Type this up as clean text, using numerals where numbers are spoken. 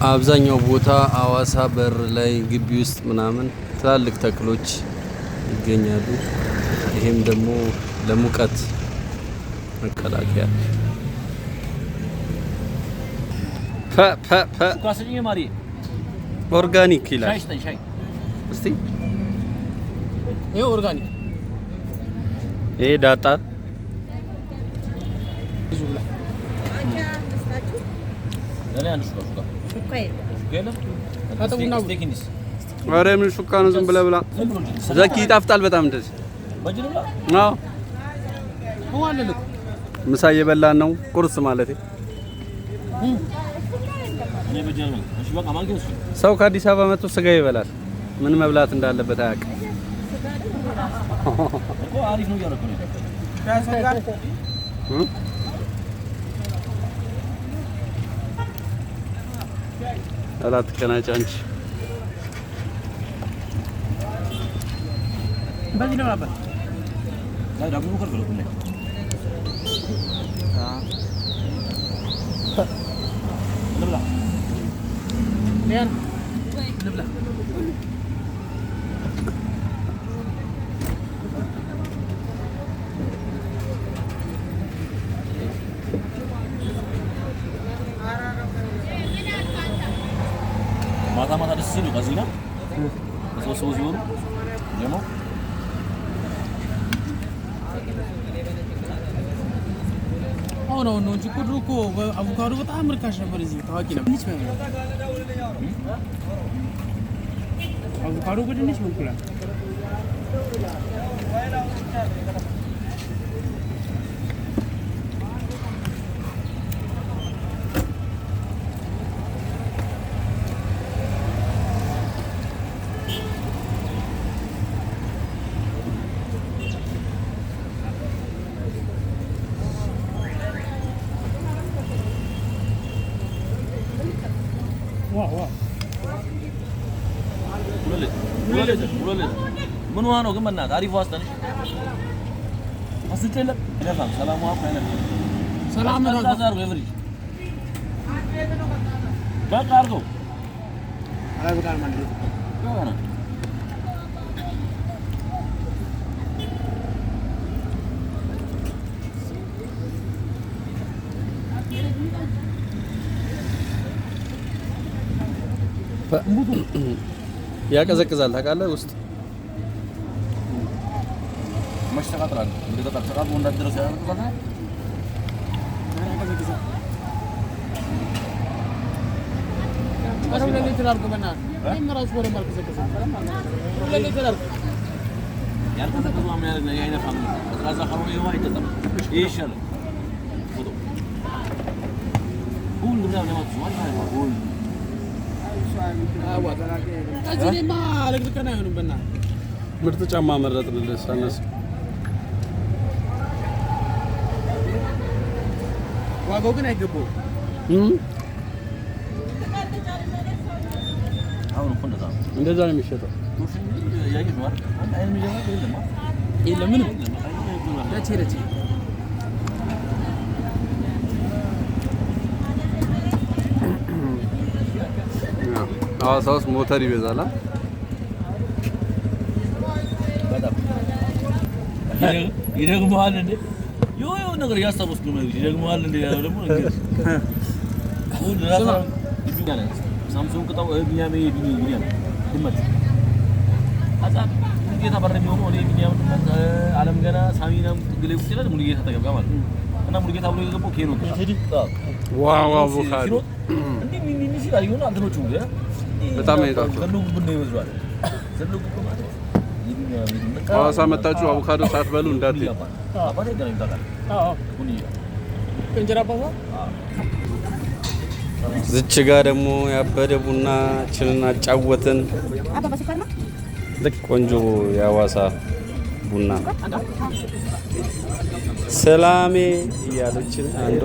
አብዛኛው ቦታ አዋሳ በር ላይ ግቢ ውስጥ ምናምን ትላልቅ ተክሎች ይገኛሉ። ይሄም ደግሞ ለሙቀት መከላከያ። ፐ ፐ ፐ organic ይላል። እስቲ። ይኸው organic። ይሄ ዳጣ። ብዙ ብላ። ታጠቡና። ኧረ ምን ሹካ ነው? ዝም ብለህ ብላ። ዘኪ ይጣፍጣል በጣም እንደዚህ። አዎ። ውሃ አለ እኮ። ምሳ እየበላን ነው፣ ቁርስ ማለቴ። ሰው ከአዲስ አበባ መጥቶ ስጋ ይበላል። ምን መብላት እንዳለበት አያውቅም። እ? አላትቀናጭ አንቺ። በዚህ ነው ነበር። ያን ልብላ። ማታ ማታ ደስ ሲሉ ከዚህ ጋር ተሰብስበው ሲሆኑ ደግሞ። አሁን አሁን ነው እንጂ እኮ ድሮ እኮ አቮካዶ በጣም ርካሽ ነበር። እዚህ ታዋቂ ነበር። ድንች መብላት አቮካዶ በድንች በእንቁላል። ዋ ዋ። 2 ሊትር 2 ሊትር ምን ውሃ ነው ግን? በእናትህ አሪፍ ውሃ ስጠን። አስልጥ የለም አይነፋም። ሰላም ውሃ እኮ አይነፋም። ሰላም ነው። ቀዝቃዛ አድርገው የፍሪጅ በቃ አድርገው። አላበቃም ማለት ነው። በቃ ነው። ያቀዘቅዛል ታውቃለህ ውስጥ። መች ተቃጥላል? እንደ ተቃጥሎ እንዳትደርስ ያቀዘቅዛል። ያቀዘቅዛል። ኧረ 2 ሊትር አድርገው በእናትህ። እኔም እራሱ በደንብ አልቀዘቀዘም። 2 ሊትር አድርገው። ያልቀዘቀዘ ውሃ ምን ያደርግ? አይነፋም። ቀዝቃዛ ካልሆነ ውሃ አይጠጣም። ይሄ ይሻላል። ፎቶ ሁሉ ምናምን ለማለት ነው። ሁሉ እዚህ እኔማ አለቅልቀን አይሆንም በእናትህ። ምርጥ ጫማ መረጥንልህ ሳነስ። ዋጋው ግን አይገባውም። አሁን እኮ እንደዛ ነው። እንደዛ ነው የሚሸጠው። ያየሽ ነው አይደል? አይን የሚጀምረው የለም አይደል? የለም ምንም ደቼ ደቼ። ሐዋሳ ውስጥ ሞተር ይበዛል። አ? በጣም ይደግመዋል እንዴ? የሆነ የሆነ ነገር እያስታወስኩ ነው። ይደግመዋል እንዴ? ያለው ደግሞ ሳምሶን ቅጣው ቢኒያም ቢኒያም ድመት አዛ ሙሉጌታ በር የሚሆነው እኔ ቢኒያም ድመት አለም ገና ሳሚናም ጥግ ላይ ቁጭ ይላል። ሙሉጌታ አጠገብ ጋር ማለት ነው። እና ሙሉጌታ ብሎ የገባው ኬኖ Wow አቮካዶ። እንዲህ እንዲህ ሲል አየሁና እንትኖቹ በጣም ነው የጣፈጠው። ዘሎ ጉብ ነው ይመስሏል። ዘሎ ጉብ ማለት የቢኒያም ድመት። ሐዋሳ መጣችሁ አቮካዶ ሳትበሉ እንዳትሄዱ። አባቴ ይገናኙ ታውቃለህ? ቡንያ። እንጀራ አባቷ። ዝች ጋ ደግሞ ያበደ ቡናችንን አጫወትን። ልክ ቆንጆ የሐዋሳ ቡና ሰላሜ እያለችን አንዷ።